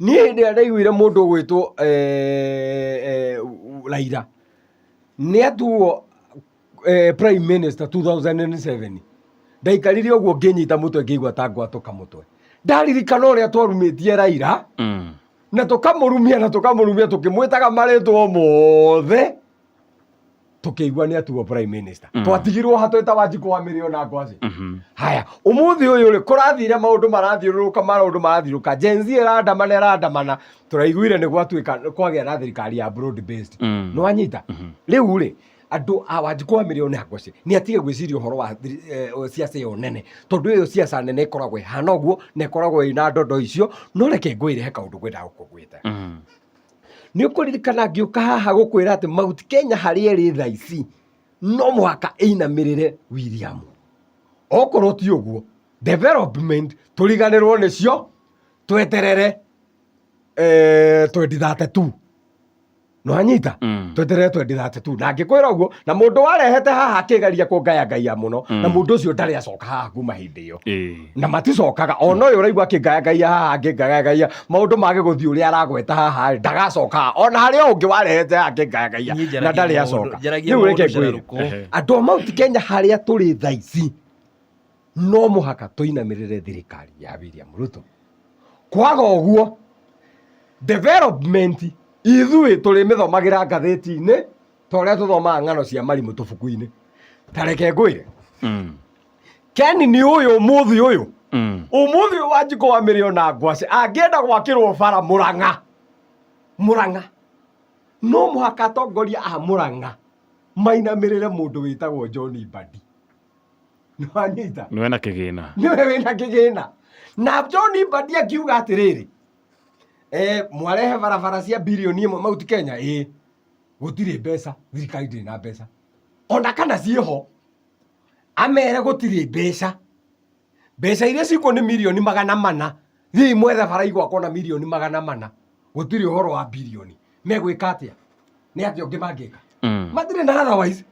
Niĩ hĩndĩ ĩrĩa ndaiguire mũndũ ũgwĩtwo Raila nĩ atuo prime minister 2007, ndaikarire ũguo ngĩnyita mũtwe, ngĩigua ta ngwatũka mũtwe. Ndaririkana ũrĩa twarumĩtie Raila na tũkamũrumia na tũkamũrumia, tũkĩmwĩtaga marĩtwa mothe, tũkĩigua nĩ atuo prime minister. Twatigirwo ha twĩta Wanjikũ wa Mĩrĩo na Ngwacĩ. Haya, ũmũthĩ ũyũ rĩ, kũrathire maũndũ marathiũrũrũka, maũndũ marathiũrũrũka, Gen Z ĩrandamana, ĩrandamana, tũraiguire nĩ gwatuĩka kwagĩa na thirikari ya broad based. Nĩ wanyita? Rĩu rĩ, andũ a Wanjikũ wa Mĩrĩo na Ngwacĩ nĩ atige gwĩciria ũhoro wa siasa ĩyo nene, tondũ ĩyo siasa nene ĩkoragwo ĩhana ũguo na ĩkoragwo ĩna ndondo icio. No reke ngwĩre, he kaũndũ ngwendaga gũkũgwĩta. Nĩ ũkũririkana ngĩũka haha gũkwĩra atĩ Mount Kenya harĩa ĩrĩ thaa ici no mũhaka ĩinamĩrĩre William, okorwo ti ũguo development tũriganĩrwo nĩcio, tweterere 2032. Nĩwanyita? Tweterere 2032. Na ngĩkwĩra ũguo na mũndũ warehete haha akĩgeria kũngayangayia mũno, na mũndũ ũcio ndarĩ acoka haha kuma hĩndĩ ĩyo. Na maticokaga. Ona ũyũ ũraigua akĩngayangayia haha, akĩngayangayia, maũndũ mage gũthiĩ ũrĩa aragweta haha rĩ, ndagacoka haha. Ona harĩ o ũngĩ warehete haha akĩngayangayia Niĩ na ndarĩ njaragia acoka. maũndũ, njaragia Rĩu reke maũndũ ngwĩre, cararũkũ. Andũ a Mount Kenya, harĩa tũrĩ thaa ici no mũhaka tũinamĩrĩre thirikari ya William Ruto. Kwaga ũguo, development ithuĩ tũrĩmĩthomagĩra ngathĩti-inĩ ta ũrĩa tũthomaga ng'ano cia marimũ tũbuku-inĩ. Ta reke ngwĩre, Ken, nĩ ũyũ ũmũthĩ ũyũ, ũmũthĩ ũyũ Wanjikũ wa Mĩrĩo na Ngwacĩ angĩenda gwakĩrwo bara Mũrang'a, Mũrang'a, no mũhaka atongoria a Mũrang'a mainamĩrĩre mũndũ wĩtagwo John Mbadi. Nĩwanyita? Nĩwe na kĩgĩna. Nĩwe wĩna kĩgĩna. Na John Mbadi akiuga atĩrĩrĩ, mwarehe barabara cia birioni 1 Mount Kenya, ĩ gũtirĩ mbeca, thirikari ndĩrĩ na mbeca, ona kana ciĩho, amere gũtirĩ mbeca, mbeca iria cikuo nĩ mirioni 400, thiĩi mwethe bara igwakwo na mirioni 400, gũtirĩ ũhoro wa birioni. Megwĩka atĩa? Nĩ atĩa ũngĩ mangĩka? Matirĩ na otherwise.